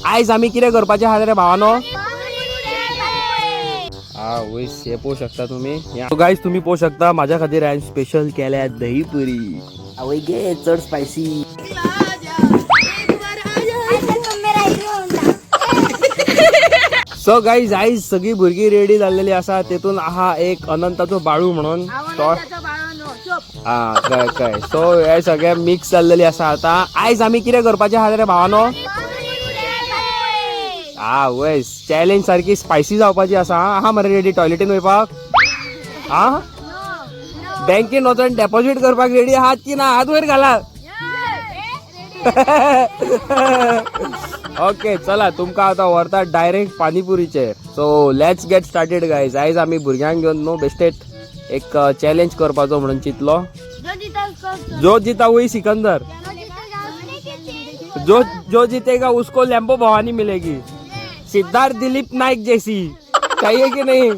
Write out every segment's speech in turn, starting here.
आयज आमी कितें करपाचें आहा रे भावानो? हा वयस हे पळोवंक शकता तुमी. गायज तुमी पळोवंक शकता माझ्या खातीर हांवें स्पेशल केल्या दही पुरी. आवय गे चड स्पायसी. सो गाईज आयज सगळी भुरगीं रेडी जाल्लेली आसा. तेतून आहा एक अनंताचो बाळू म्हणून तो. हा काय काय सो हे सगळे मिक्स जाल्लेली आसा. आतां आयज आमी कितें करपाचें आहा रे भावानो? हा वयस चॅलेंज सारकी स्पायसी जावपाची आसा. आहा मरे रेडी टॉयलेटीन वयपाक? हा बँकेन वचोन डेपॉझीट करपाक रेडी आहात की ना? हात वयर घाला. ओके चला तुमकां आतां व्हरता direct पानीपुरीचेर. So let's get started guys. आयज आमी भुरग्यांक घेवन न्हू बेश्टेच एक चॅलेंज करपाचो म्हणून चिंतलो. जो जिता वही सिकंदर. जो जो जीतेगा उसको लैम्बो भवानी मिलेगी, सिद्धार्थ दिलीप नाइक जैसी. चाहिए कि नहीं?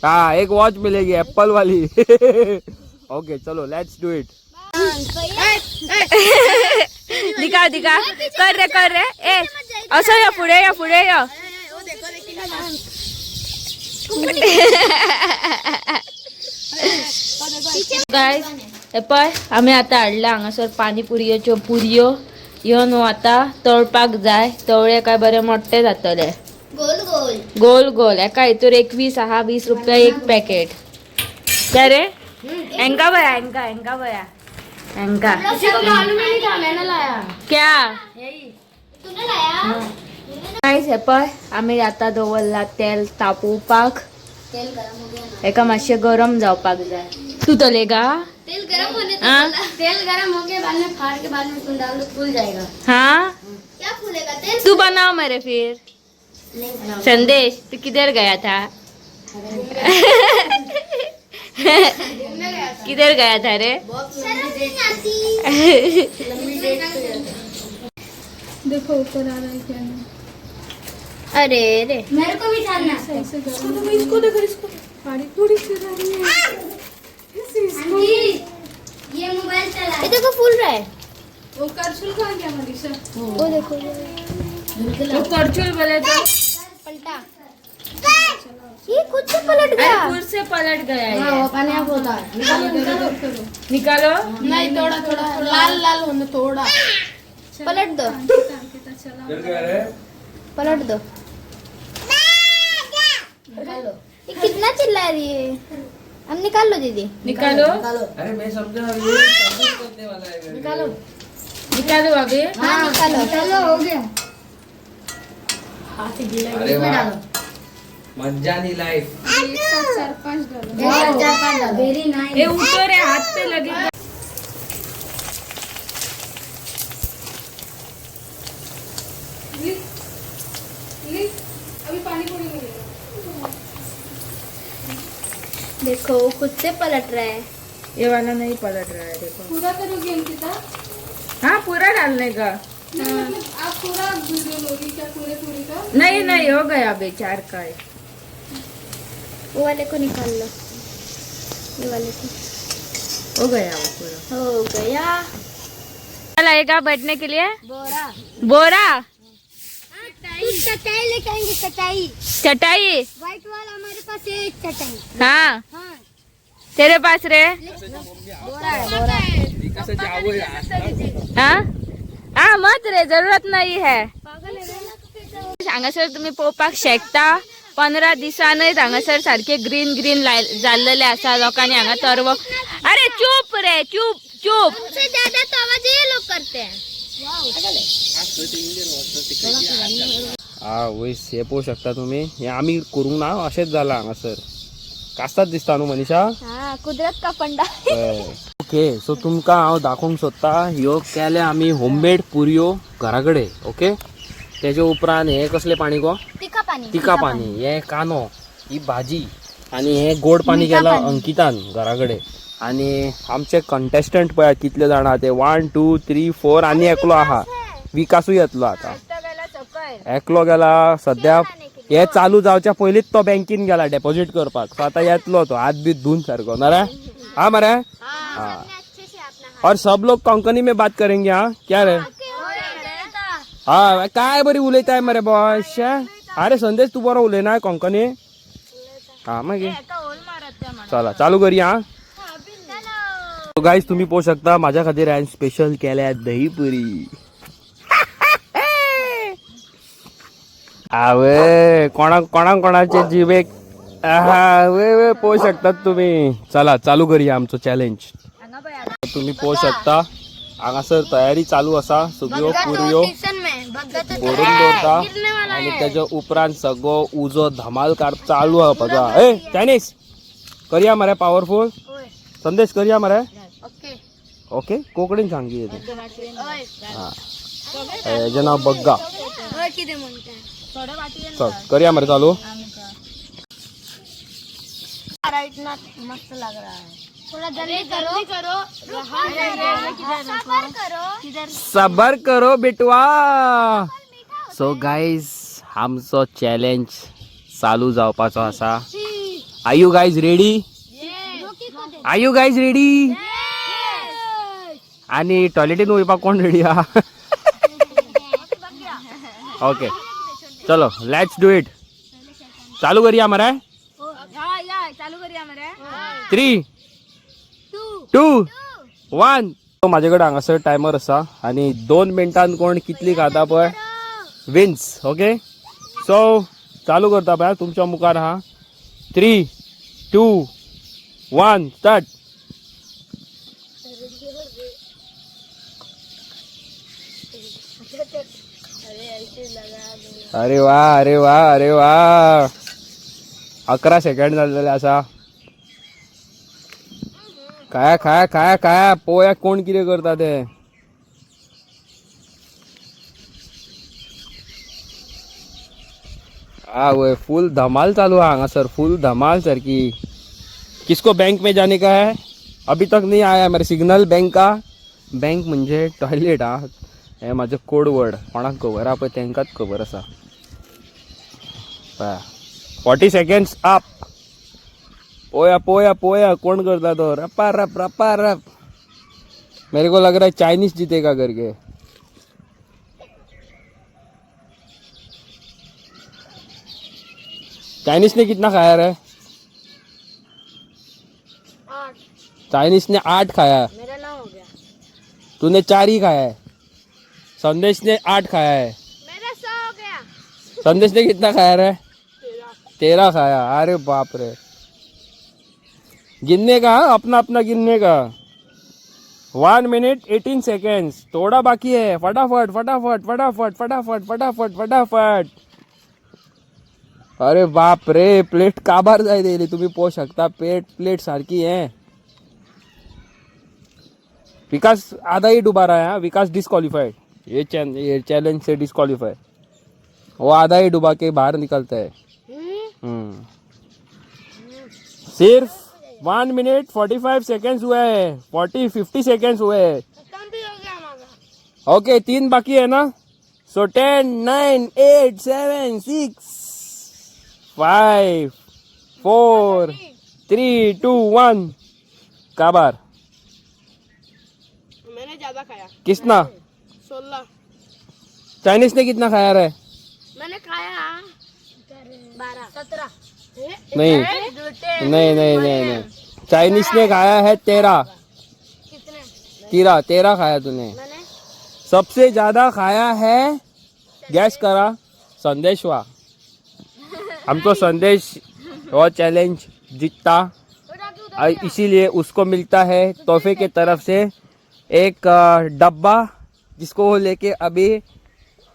हाँ एक वॉच मिलेगी एप्पल वाली. ओके चलो let's do it. दिखा दिखा कर रे कर रे. ए असो यो फुडें यो फुडें यो. गायज हे पळय आमी आतां हाडला हांगासर पानी पुरयेच्यो पुरयो. ह्यो न्हू आतां तळपाक जाय. तळ्ळे काय बरे मोठे जातले. गोल गोल. गोल गोल. एका हितूर 21 आहा. 20 रुपया एक पॅकेट. काय रे हेंका बया हेंका हेंका बया हेंका. मालूम ही नहीं था, मैंने लाया. क्या? तूने लाया. गायज हे पळय आमी आतां दवरला तेल तापोवपाक. तेल गरम हो गया ना? एका मातशें गरम जावपाक जाय. तूं तलेगा? तेल गरम होने तो हाँ? बोला। तेल गरम हो गया, बाद में फाड़ के बाद में उसमें डाल दो, फूल जाएगा. हाँ. क्या फूलेगा तेल? तू बनाओ मेरे फिर. नहीं बनाओ. संदेश तू किधर गया था? किधर गया था रे? शर्म नहीं आती. देखो ऊपर आ रहा है क्या नहीं. अरे रे मेरे को भी जानना है. इसको देखो, इसको देखो, इसको पानी पूरी चला रही है. इसको ये मोबाइल चला, ये देखो फूल रहा है. वो करछुल कहाँ गया मनीषा? वो देखो. वो करचुल बोले तो. पलटा. ये खुद से पलट गया. अरे खुद से पलट गया ये. अपने आप होता है. निकालो. नहीं, थोड़ा थोड़ा लाल लाल होने थोड़ा. पलट दो. अंकिता चला. पलट दो. निकालो. ये कितना चिल्ला रही है. अब निकाल लो दीदी. निकालो. अरे मैं समझा ये. निकालो. निकालो अभी. हाँ निकालो. निकालो, हो गया. अरे वाह, मज्जा नी लाईफ. एक साथ चार पांच डालो. Very nice. ये उठो रे, हाथ पे लगे. ले ले, अभी पानी पूरी मिलेगा. देखो वो खुद से पलट रहा है. ये वाला नहीं पलट रहा है देखो. पूरा करोगी अंकिता? हाँ पूरा डालने का. नहीं, मतलब आप पूरा वीडियो लोगी क्या पूरे पूरी का? नहीं नहीं, हो गया अभी चार का है. वो वाले को निकाल लो, ये वाले को. हो गया वो पूरा. हो गया. लाएगा बैठने के लिए? बोरा. बोरा. चटाई लेके आएंगे, चटाई. चटाई. व्हाइट वाला हमारे पास है एक चटाई. हाँ. हाँ. तेरे पास रे? बोरा है, बोरा. हाँ हाँ मत रे, जरूरत नाही है. हांगासर तुमी पळोवपाक शकता 15 दिसानच हांगासर सारखे ग्रीन ग्रीन जाल्लेले आसा. लोकांनी हांगा तरवो. अरे चूप रे, चूप चूप. हमसे ज्यादा तो आवाज ये लोग करते हैं. हा वयस हे पळोवंक शकता तुमी. हे आमी करूंक ना अशेंच जालां हांगासर. कास्ताच दिसता न्हू मनीषा? हाँ, कुदरत का फंडा. ओके सो तुमकां हांव दाखोवंक सोदता ह्यो केल्या आमी होममेड पुरयो घरा कडेन. ओके तेजे उपरांत हे कसलें पाणी गो? तीखा पानी. तिका पाणी. हे कांदो, ही भाजी आनी हे गोड पाणी केलां अंकितान घरा कडेन. आनी आमचे कंटेस्टंट पळया कितले जाण आहा ते. 1 2 3 4 आनी एकलो आहा. विकासूय येतलो आतां. एकलो गेला सद्या. हे चालू जावच्या पयलींच तो बँकेन गेला डेपॉझीट करपाक. सो आतां येतलो तो हात बीत धुवन सारको ना रे. हा मरे हाँ. अच्छे से अपना. और सब लोग कोंकणी में बात करेंगे. हाँ क्या रे? हा काय बरी उलयताय मरे बॉस. अरे संदेश, तू बरो उलयना कोंकणी. हा मागीर चला चालू करूया. गाईज, तुम्ही पोहू शकता, माझ्या खातीर हांवें स्पेशल केल्या दहीपुरी. आवे, कोणाक कोणाक कोणाचे जिबेक वे वे पोहू शकतात तुम्ही. चला चालू करूया आमचो चॅलेंज. तुम्ही पोहू शकता, हांगासर तयारी चालू आसा. सगळ्यो पुरयो भरून दवरता आनी तेच्या उपरांत सगळो उजो धमाल काड चालू आहा पगा. ए चायनीज, करया मरे पावरफूल. संदेश, करया मरे. ओके, कोंकणीन सांग कितें तें. हा, हेजें नांव बग्गा. चल करया मरे चालू. मस्त लग रहा है. थोड़ा जल्दी करो, करो, सबर करो. सबर करो बेटवा. सो गायज, आमचो चॅलेंज चालू जावपाचो आसा. Are you guys ready? Are you guys ready? आणि टॉयलेटीन वयपाक कोण रेडी आहा? ओके, चलो, let's do it. चालू करूया मरे. चालू करूया मरे. Three, two, one. माझे कडेन हांगासर टायमर आसा आनी 2 मिनटान कोण कितली खाता पळय विन्स. ओके, सो चालू करता पळय, तुमच्या मुखार आहा. Three, two, one, start. अरे वा, अरे वा, अरे वा! 11 सेकंड जाल्लेले आसा. खाया खाया खाया खाया. पोया कोण कितें करता ते. हा वय, फुल धमाल चालू आहे हांगासर, फुल धमाल सारकी. किसको बैंक में जाने का है? अभी तक नहीं आया मेरे सिग्नल बैंक का. बैंक म्हणजे टॉयलेट. हा, हे माझं कोड वर्ड कोणाक खबर आहा पळय तेंकाच खबर आसा. 40 सेकंड्स अप. पोया पोया पोया कोण करता तो. रपा रप रपा रप. मेरे को लग रहा है चाइनीज जीतेगा करके. चाइनीज ने कितना खाया रे? चाइनीज ने 8 खाया. मेरा 9 हो गया. तूने 4 ही खाया है. संदेश ने 8 खाया है. मेरा 100 हो गया. संदेश ने कितना खाया रे? 13 खाया. अरे बाप रे! गिनने का, हाँ? अपना अपना गिनने का. 1 मिनट 18 सेकेंड्स, थोड़ा बाकी है. फटाफट फटाफट फटाफट फटाफट फटाफट फटाफट. अरे बाप रे, प्लेट काबार जाय येयली. तुम्ही पोवू शकता, प्लेट प्लेट सारखी आहे. विकास आधा ही डुबा रहा है. हाँ, विकास डिस्क्वालीफाइड. ये चैलेंज से डिस्क्वालीफाई. वो आधा ही डुबा के बाहर निकलता है. सिर्फ 1 मिनट 45 सेकेंड्स हुए हैं. 40, 50 सेकेंड्स हुए हैं. खत्म भी हो गया हमारा. ओके, तीन बाकी है ना? सो 10, 9, 8, 7, 6, 5, 4, 3, 2, 1. काबार. मैंने ज्यादा खाया. कितना? 16. चाइनीज ने कितना खाया रे? मैंने खाया 12, 17. नहीं नहीं नहीं नहीं नहीं, चाइनीज ने खाया है 13. कितने? 13, 13 खाया तूने. मैंने सबसे ज्यादा खाया है, गॅस करा, संदेशवा. आमचो संदेश हो चैलेंज जीतता और इसीलिए उसको मिलता है तोहफे के तरफ से एक डब्बा, जिसको वो लेके अभी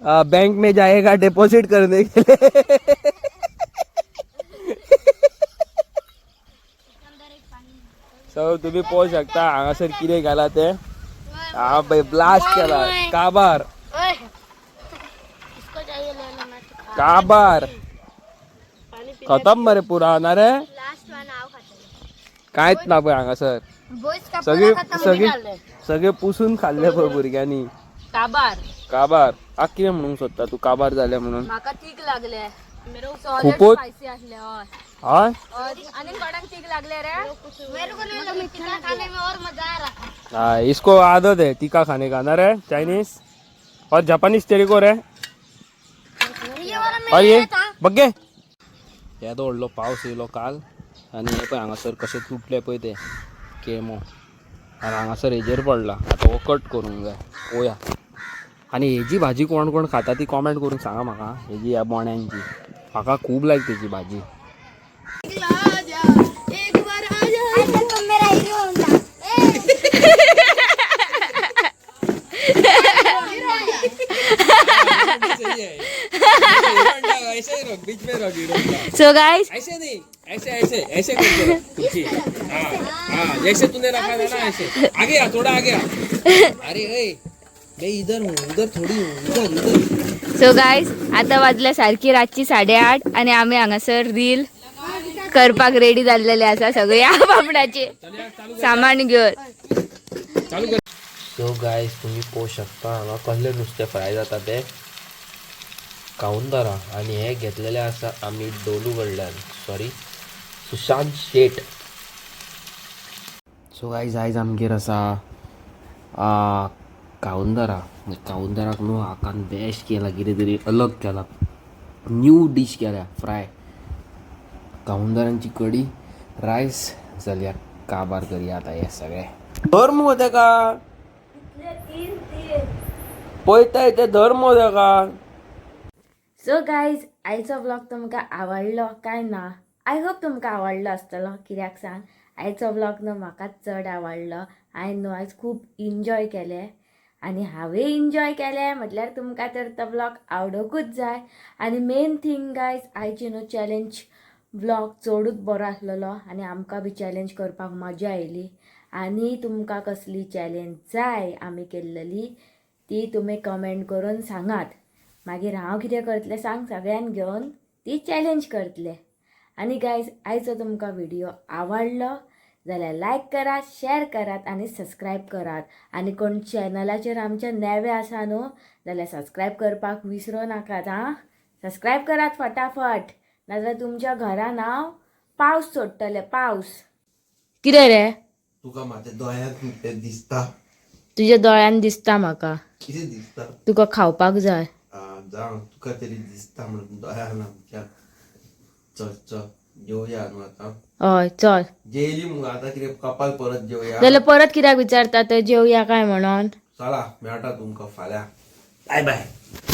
बैंक में जाएगा डिपॉजिट करने के लिए. सो तुम्ही पोहू शकता, हांगासर कितें घाला ते. हा पळय, ब्लास्ट केला काबार. ओए, इसको चाहिए, ले लो, मैं तो खा काबार खतम मरे पुरा ना रे. लास्ट वन आओ खाते. कांयच ना पळय हांगासर. बॉयज का सगळे पूरा खत्म. सगळे सगळे पुसून खाल्ले पळय भुरग्यांनी. काबार. काबार. आ, कितें म्हणूंक सोदता तूं काबार जालें म्हणून? म्हाका तीक लागले. सॉलिड खूपच? स्पायसी असले, हय. हय. हय, आनी कोणाक तीक लागले रे? मेरे को नहीं लगा, तीखा खाने में और मजा आ रहा. हाँ, इसको आदत है तीखा खाने का ना रे चाइनीज? और जापानीज तेरे रे. ये वाला और ये बग्गे. येदो व्हडलो पावस येयलो काल आनी हे पळय हांगासर कशें तुटले पळय ते केळमो आनी हांगासर हेजेर पडला. आतां हो कट करूंक जाय पळोवया. आनी हेजी भाजी कोण कोण खाता ती कॉमेंट करून सांगा म्हाका. हेजी ह्या बोण्यांची म्हाका खूब लायक तेजी भाजी. ऐसा तुम मेरा हीरो होता. सो गायज, ऐसे नहीं, ऐसे ऐसे ऐसे करके रख, कुर्सी. हाँ हाँ, जैसे तूने रखा था ना ऐसे. आगे आ, थोड़ा आगे आ. अरे ए, मैं इधर हूँ, उधर थोड़ी हूँ, इधर इधर. सो गायज, आता वाजल्या सारखी रातची 8:30 आणि आम्ही हांगासर रील करपाक रेडी जाल्लेले आसा सगळ्या बाबडाचे सामान घेवन. सो गायज, तुम्ही पळोवंक शकता हांगा कसलें नुस्तें फ्राय जाता तें, काउंदरा. आनी हे घेतलेले आसा आमी डोलू कडल्यान, सॉरी, सुशांत शेट. सो गायज, आयज आमगेर आसा काउंदरा. काउंदराक न्हू आकान बेस्ट केला, कितें तरी अलग केला, न्यू डीश केल्या फ्राय. काउंदरांची कडी, रायस. चलया काबार करया आतां हें सगळें. धर मुगो तेका, पळयताय ते, धर मुगो तेका. सो गायज, आयचो व्लॉग तुमकां आवडलो काय ना? I hope तुमकां आवडलो आसतलो. कित्याक सांग, आयचो व्लॉग न्हू म्हाका चड आवडलो. हांवें न्हू आयज खूब इन्जॉय केलें आनी हांवें इन्जॉय केलें म्हटल्यार तुमकां तर तो व्लॉग आवडोकूच जाय. आनी मेन थींग गायज, आयची न्हू चॅलेंज व्लॉग चडूच बरो आसलेलो आनी आमकां बी चॅलेंज करपाक मजा आयली. आनी तुमकां कसली चॅलेंज जाय आमी केल्लेली ती तुमी कमेंट करून सांगात. मागीर हांव कितें करतलें सांग, सगळ्यान घेवन ती चॅलेंज करतलें. आनी गायज, आयचो तुमकां व्हिडिओ आवडलो जाल्यार लायक करात, शेअर करात आनी सबस्क्रायब करात. आनी कोण चॅनलाचेर आमच्या नवे आसा न्हू जाल्यार सबस्क्रायब करपाक विसरो नाकात. आं, सबस्क्रायब करात फटाफट, नाजाल्यार तुमच्या घरान हांव पावस सोडटलें, पावस. कितें रे? तुका माझ्या दोळ्यांत तें दिसता. तुज्या दोळ्यान दिसता म्हाका. कितें दिसता? तुका खावपाक जाय. जावं, तुका तरी दिसता म्हणून दोळ्यान आमच्या. चल चल, जेवया न्हू आतां. हय, चल. जेयली मुगो आतां, कितें कपाल परत जेवया. जाल्यार परत कित्याक विचारता तर जेवया काय म्हणून? चला, मेळटा तुमकां फाल्यां. Bye bye.